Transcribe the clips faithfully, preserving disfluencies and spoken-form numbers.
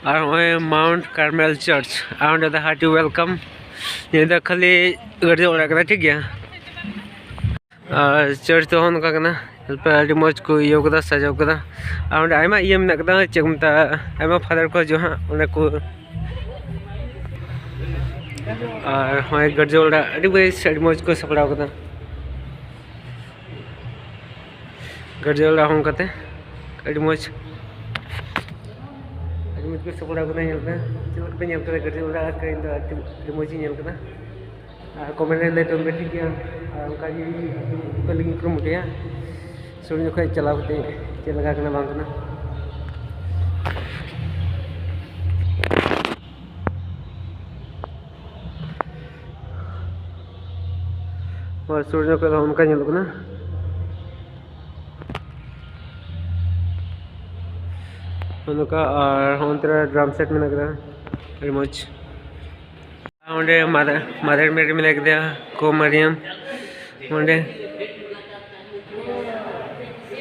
ᱟᱨ ᱱᱚᱜᱼᱚᱭ Mount Carmel Church, ᱟᱨ ᱚᱸᱰᱮ ᱫᱚ hearty welcome᱾ ᱱᱤᱭᱟᱹ ᱫᱚ ᱠᱷᱟᱹᱞᱤ ᱜᱤᱨᱡᱟᱹ ᱚᱲᱟᱜ ᱠᱟᱱᱟ, ᱴᱷᱤᱠ ᱜᱮᱭᱟ᱾ ᱟᱨ church ᱫᱚ ᱱᱚᱝᱠᱟ ᱠᱟᱱᱟ, ᱧᱮᱞ ᱯᱮ, ᱟᱹᱰᱤ ᱢᱚᱡᱽ ᱠᱚ ᱤᱭᱟᱹ ᱠᱟᱫᱟ, ᱥᱟᱡᱟᱣ ᱠᱟᱫᱟ᱾ ᱟᱨ ᱚᱸᱰᱮ ᱟᱭᱢᱟ ᱤᱭᱟᱹ ᱢᱮᱱᱟᱜ ᱠᱟᱫᱟ, ᱪᱮᱫ ᱠᱚ ᱢᱮᱛᱟᱜᱼᱟ, ᱟᱭᱢᱟ father ᱠᱚ ᱦᱤᱡᱩᱜᱼᱟ ᱦᱟᱸᱜ ᱚᱸᱰᱮ ᱠᱚ᱾ ᱟᱨ ᱱᱚᱜᱼᱚᱭ ᱜᱤᱨᱡᱟᱹ ᱚᱲᱟᱜ ᱟᱹᱰᱤ ᱵᱮᱥ, ᱟᱹᱰᱤ ᱢᱚᱡᱽ ᱠᱚ ᱥᱟᱯᱲᱟᱣ ᱠᱟᱫᱟ᱾ ᱜᱤᱨᱡᱟᱹ ᱚᱲᱟᱜ ᱦᱚᱸ ᱚᱱᱠᱟᱛᱮ ᱟᱹᱰᱤ ᱢᱚᱡᱽ, ᱟᱹᱰᱤ ᱢᱚᱡᱽ ᱠᱚ ᱥᱟᱯᱲᱟᱣ ᱠᱟᱫᱟ᱾ ᱧᱮᱞ ᱯᱮ, ᱪᱮᱫ ᱞᱮᱠᱟ ᱯᱮ ᱧᱮᱞ ᱠᱮᱫᱟ ᱜᱤᱨᱡᱟᱹ ᱚᱲᱟᱜ? ᱤᱧ ᱫᱚ ᱟᱹᱰᱤ, ᱟᱹᱰᱤ ᱢᱚᱡᱽ ᱤᱧ ᱧᱮᱞ ᱠᱮᱫᱟ᱾ ᱟᱨ comment ᱨᱮ ᱞᱟᱹᱭ ᱛᱟᱵᱚᱱ ᱯᱮ, ᱴᱷᱤᱠ ᱜᱮᱭᱟ? ᱟᱨ ᱚᱱᱠᱟ ᱜᱮ ᱟᱯᱮ ᱞᱟᱹᱜᱤᱫ ᱠᱩᱨᱩᱢᱩᱴᱩᱭᱟ, ᱥᱩᱨ ᱧᱚᱜ ᱠᱷᱚᱡ ᱪᱟᱞᱟᱣ ᱠᱟᱛᱮ ᱪᱮᱫ ᱞᱮᱠᱟ ᱠᱟᱱᱟ ᱵᱟᱝ ᱠᱟᱱᱟ᱾ ᱦᱳᱭ, ᱥᱩᱨ ᱧᱚᱜ ᱠᱷᱚᱡ ᱫᱚ ᱚᱱᱠᱟ ᱧᱮᱞᱚᱜ ᱠᱟᱱᱟ᱾ ᱱᱚᱝᱠᱟ, ᱟᱨ ᱚᱱᱛᱮ ᱨᱮ drum set ᱢᱮᱱᱟᱜ ᱠᱟᱫᱟ, ᱟᱹᱰᱤ ᱢᱚᱡᱽ᱾ ᱚᱸᱰᱮ mother, mother Mary ᱢᱮᱱᱟᱭ ᱠᱮᱫᱮᱭᱟ, ᱠᱚ ᱢᱟᱨᱤᱭᱟᱢ ᱚᱸᱰᱮ᱾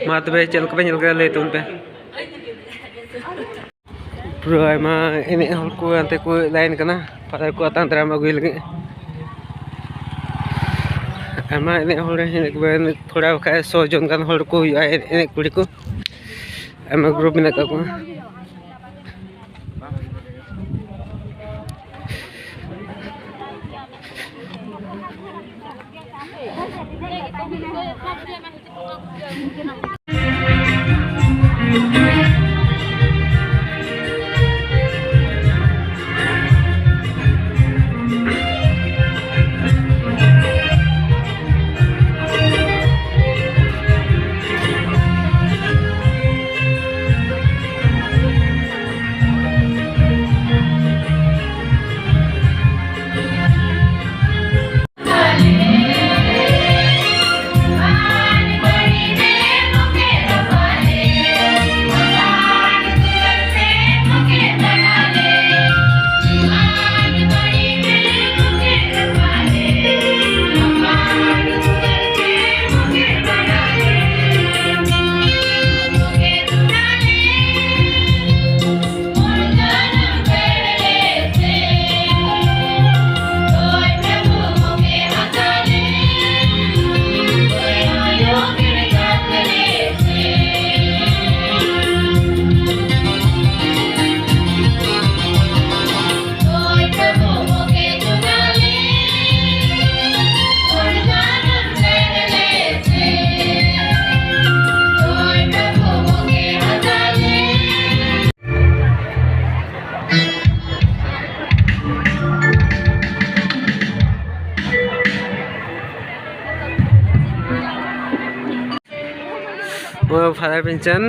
ᱢᱟ ᱛᱚᱵᱮ, ᱪᱮᱫ ᱞᱮᱠᱟ ᱯᱮ ᱧᱮᱞ ᱠᱮᱫᱟ, ᱞᱟᱹᱭ ᱛᱟᱵᱚᱱ ᱯᱮ᱾ ᱯᱩᱨᱟᱹ ᱟᱭᱢᱟ ᱮᱱᱮᱡ ᱦᱚᱲ ᱠᱚ ᱦᱟᱱᱛᱮ ᱠᱚ line ᱠᱟᱱᱟ, father ᱠᱚ ᱟᱛᱟᱝ ᱫᱟᱨᱟᱢ ᱟᱹᱜᱩᱭ ᱞᱟᱹᱜᱤᱫ᱾ ᱟᱭᱢᱟ ᱮᱱᱮᱡ ᱦᱚᱲ ᱦᱮᱱᱟᱜ ᱠᱚᱣᱟ, ᱛᱷᱚᱲᱟ ᱵᱟᱠᱷᱟᱡ ᱥᱚ ᱡᱚᱱ ᱜᱟᱱ ᱦᱚᱲ ᱠᱚ ᱦᱩᱭᱩᱜᱼᱟ, ᱮᱱᱮᱡ ᱠᱩᱲᱤ ᱠᱚ᱾ ᱟᱭᱢᱟ group ᱢᱮᱱᱟᱜ ᱠᱟᱜ ᱠᱚᱣᱟ᱾ ᱯᱷᱟᱫᱟᱨ ᱯᱮᱱᱪᱚᱱ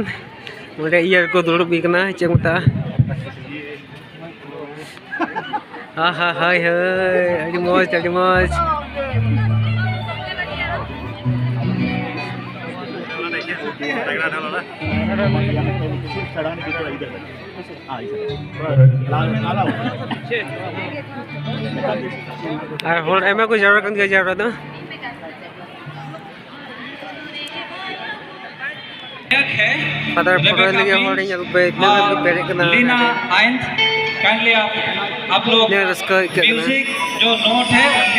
ᱚᱸᱰᱮ ᱤᱭᱟᱹ ᱨᱮᱠᱚ ᱫᱩᱲᱩᱵ ᱜᱮ ᱠᱟᱱᱟ, ᱪᱮᱫ ᱠᱚ ᱢᱮᱛᱟᱜᱼᱟ? ᱦᱟ ᱦᱟ ᱦᱟᱭ ᱦᱟᱭ, ᱟᱹᱰᱤ ᱢᱚᱡᱽ, ᱟᱹᱰᱤ ᱢᱚᱡᱽ᱾ ᱟᱨ ᱦᱚᱲ ᱟᱭᱢᱟ ᱠᱚ ᱡᱟᱣᱨᱟ ᱠᱟᱱ ᱜᱮᱭᱟ ᱡᱟᱣᱨᱟ ᱫᱚ᱾ ᱯᱷᱟᱫᱟᱨ ᱯᱷᱳᱴᱳ ᱞᱟᱹᱜᱤᱫ ᱦᱚᱲ ᱤᱧ ᱟᱹᱜᱩ ᱯᱮ, ᱛᱤᱱᱟᱹᱜ ᱜᱟᱱ ᱠᱚ ᱯᱮᱨᱮᱡ ᱠᱟᱱᱟ᱾ लीना आयंज, kindly आप, आप लोग ᱛᱤᱱᱟᱹᱜ ᱨᱟᱹᱥᱠᱟᱹ ᱟᱹᱭᱠᱟᱹᱜ ᱠᱟᱱᱟ᱾ Music जो note है उनके